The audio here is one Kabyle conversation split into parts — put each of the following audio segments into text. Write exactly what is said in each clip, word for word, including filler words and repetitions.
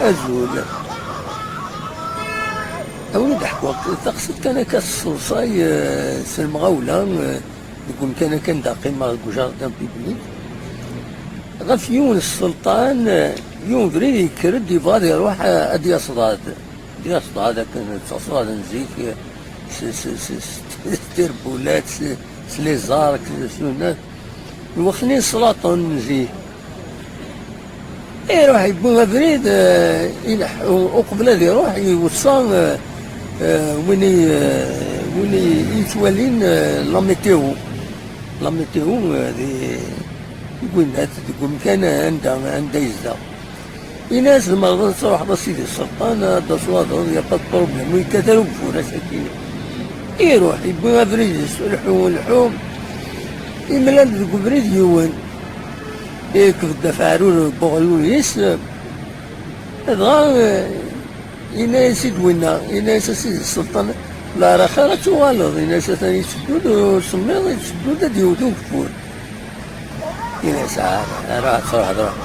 Azul. Awi-d ḥkuɣ taqsiṭ kan akka tesseḍsay, eh, s lemɣawla, eh, deg umkan akka anda qqimeɣ deg ujardin public. Ɣef yiwen sselṭan, eh, yiwen ubrid yekker-d, yebɣa ad iruḥ, eh, ad d-yaṣḍad. Ad d-yaṣḍad akken d taṣḍad n zik, eh, s, s, s, s, s tirbulat, s, s les arcs, s, s, lweqt-nni n ṣṣlaṭen n zik. Iruḥ yewwi abrid, eh, ileḥḥu, uqbel ad iruḥ, iweṣṣa, eh, eh, win i, eh, win i yettwalin, eh, la météo. La météo, eh, di, deg winnat, deg umkan anda, anda yezdeɣ. Ini-as: "Tzemreḍ ad truḥeḍ a sidi sselṭan, ad d-taswaḍeḍ, y a pas de problème, ur yekkat ara ugeffur ass-agi." Iruḥ, yewwi abrid-is, lḥu, lḥu. Imlal deg ubrid yiwen. Ikbed-d afeɛrur deg uɣelluy-is, dɣa, eh, yenna-yas-id winna, yenna-yas: "A sidi sselṭan, leɛrax ara tuɣaleḍ." Yenna-yas: "Atan yetteddu-d usemmiḍ, yetteddu-d ad yewwet ugeffur." Yenna-yas: "Ah, ara ad truḥeḍ, ruḥ."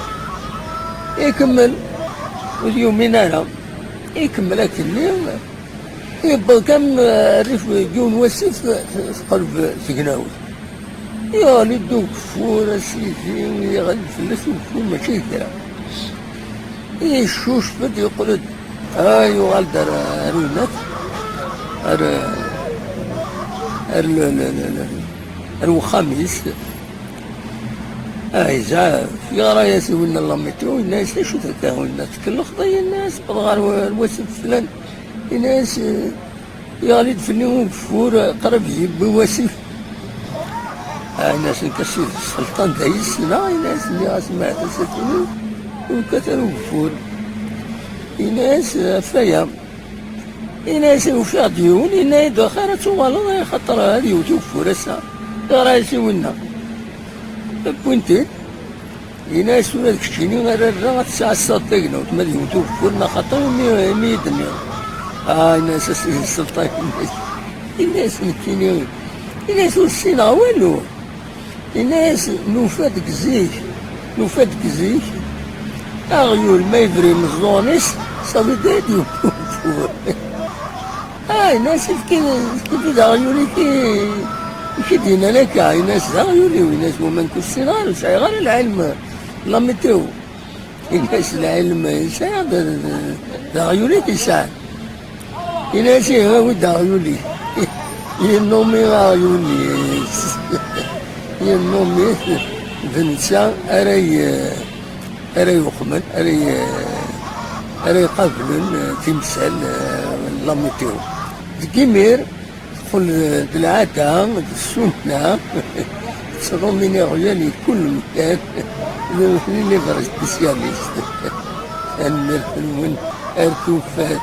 Ikemmel, ur yumin ara. Ikemmel akkenni, yewweḍ kan, eh, rrif n yiwen wasif, eh, teqleb tegnawt. Yeɣli-d ugeffur, a sidi, yeɣli-d fell-as ugeffur, mačči d kra. Icucef-d, yeqqel-d. Ah, yuɣal-d ar, ar winnat, ar, ar le, le, le, le, ar wexxam-is. Ah, yezɛef, yeɣra-yas i winna la météo, yenna-yas: "Acu-t akka a winna, tkellex-d?" Yenna-yas: "Wwḍeɣ ɣer wa-, ar wasif flan." Yenna-yas, eh, Yeɣli-d fell-i ugeffur, qrib yewwi wasif. Ɛni-as nekk a sidi sselṭan d ayes-nneɣ? Ini-as, nniɣ-as: "Meɛna s-, a-t-ini ur yekkat ara ugeffur." Ini-as: "Ɣef waya." Ini-as: "Ufiɣ-d yiwen, yenna-yi-d axir ad tuɣaleḍ, axaṭer ad yewwet ugeffur ass-a." Yeɣra-yas i winna. Wwin-t-id. Yenna-as: "Ula d keččini ara rreɣ ad tesɛassaḍ tagnawt, ma d yiwet ugeffur neɣ xaṭer imi, imi i d-nniɣ." Ah, yenna-as a sidi sselṭan, yenna-as, yenna-as: "Nekkini," yenna-as, "ur ssineɣ walu." Yenna-as: "Nufa-d deg zik, nufa-d deg zik, aɣyul ma yebri imeẓẓuɣen-is, saḍi-d ad yewwet ugeffur." Ah, yenna-as: "Efk-, efk-d aɣyul-ik i, i k-id-yennan akka." Yenna-as: "D aɣyul-iw." Yenna-as: "Wama nekk ur ssineɣ ara, ur sɛiɣ ara lɛilm, la météo." Yenna-as: "Lɛilm i sɛiɣ d, d, d aɣyul-ik i sɛiɣ." Yenna-as: "Ihi, awi-d aɣyul-ik." Yennumi aɣyul-is. Yennumi-t d netta ara y-, ara yuqmen, ara y-, ara iqablen, eh, timsal, eh, n la météo. Deg imir, teqqel d lɛada, d ssunna, ttḍummin iɣyal i kul mkan, d les vrais spécialistes. Tanemmirt-nwen, ar tufat.